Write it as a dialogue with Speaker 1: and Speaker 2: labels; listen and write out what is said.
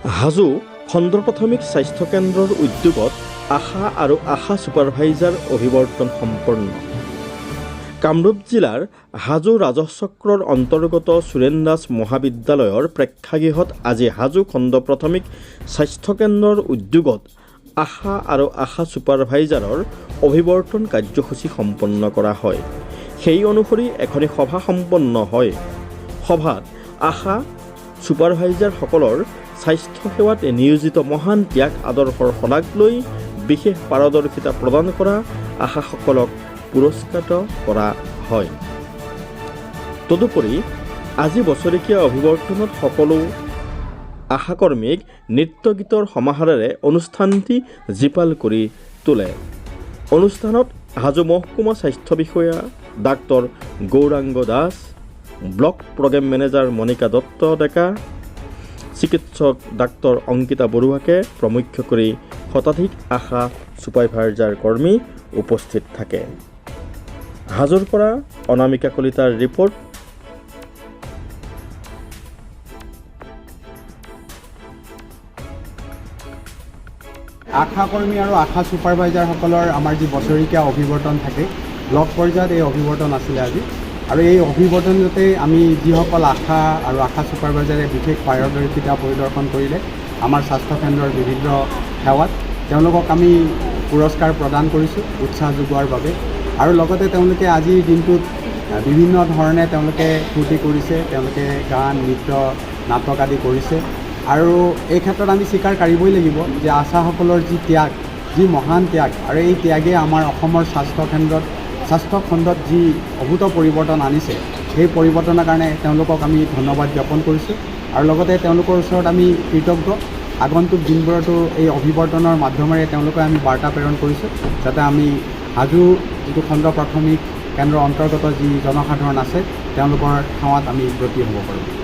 Speaker 1: হাজো খণ্ড প্ৰাথমিক স্বাস্থ্য কেন্দ্ৰৰ উদ্যোগত আশা আৰু আশা ছুপাৰভাইজাৰ অভিৱৰ্তন সম্পন্ন। কামৰূপ জিলাৰ হাজো ৰাজহ চক্ৰৰ অন্তৰ্গত সুৰেণ দাস মহাবিদ্যালয়ৰ প্ৰেক্ষাগৃহত আজি হাজো খণ্ড প্ৰাথমিক স্বাস্থ্য কেন্দ্ৰৰ উদ্যোগত আশা আৰু আশা ছুপাৰভাইজাৰৰ অভিৱৰ্তন কাৰ্যসূচী সম্পন্ন কৰা হয়। সেই অনুসৰি এখনি সভা সম্পন্ন হয়। সভাত আশা ছুপাৰভাইজাৰসকলৰ স্বাস্থ্য সেৱাত নিয়োজিত মহান ত্যাগ আদৰ্শৰ শলাগ লৈ বিশেষ পাৰদৰ্শিতা প্ৰদান কৰা আশাসকলক পুৰস্কৃত কৰা হয়। তদুপৰি আজি বছৰেকীয়া অভিৱৰ্তনত সকলো আশাকৰ্মীক নৃত্য গীতৰ সমাহাৰেৰে অনুষ্ঠানটি জীপাল কৰি তোলে। অনুষ্ঠানত হাজো মহকুমা স্বাস্থ্য বিষয়া doctor Gaurang Das, block programme manager Manika Dutta Deka, চিকিৎসক ডাক্তৰ অংকিতা বৰুৱাকে প্ৰমুখ্য কৰি শতাধিক আশা ছুপাৰভাইজাৰ কৰ্মী উপস্থিত থাকে। হাজোৰ পৰা অনামিকা কলিতাৰ ৰিপৰ্ট।
Speaker 2: আশাকৰ্মী আৰু আশা ছুপাৰভাইজাৰসকলৰ আমাৰ যি বছৰেকীয়া অভিৱৰ্তন থাকে, ব্লক পৰ্যায়ত এই অভিৱৰ্তন আছিলে আজি। আৰু এই অভিৱৰ্তনতে আমি যিসকল আশা আৰু আশা ছুপাৰভাইজাৰে বিশেষ পাৰদৰ্শিতা পৰিদৰ্শন কৰিলে আমাৰ স্বাস্থ্যকেন্দ্ৰৰ বিভিন্ন সেৱাত, তেওঁলোকক আমি পুৰস্কাৰ প্ৰদান কৰিছোঁ উৎসাহ যোগোৱাৰ বাবে। আৰু লগতে তেওঁলোকে আজিৰ দিনটোত বিভিন্ন ধৰণে তেওঁলোকে ফূৰ্তি কৰিছে, তেওঁলোকে গান, নৃত্য, নাটক আদি কৰিছে। আৰু এই ক্ষেত্ৰত আমি স্বীকাৰ কৰিবই লাগিব যে আশাসকলৰ যি ত্যাগ, যি মহান ত্যাগ, আৰু এই ত্যাগে আমাৰ অসমৰ স্বাস্থ্যখণ্ডত যি অভূত পৰিৱৰ্তন আনিছে, সেই পৰিৱৰ্তনৰ কাৰণে তেওঁলোকক আমি ধন্যবাদ জ্ঞাপন কৰিছোঁ আৰু লগতে তেওঁলোকৰ ওচৰত আমি কৃতজ্ঞ। আগন্তুক দিনবোৰতো এই অভিৱৰ্তনৰ মাধ্যমেৰে তেওঁলোকে আমি বাৰ্তা প্ৰেৰণ কৰিছোঁ, যাতে আমি হাজো যিটো খণ্ড প্ৰাথমিক কেন্দ্ৰৰ অন্তৰ্গত যি জনসাধাৰণ আছে, তেওঁলোকৰ সেৱাত আমি ব্ৰতী হ'ব পাৰোঁ।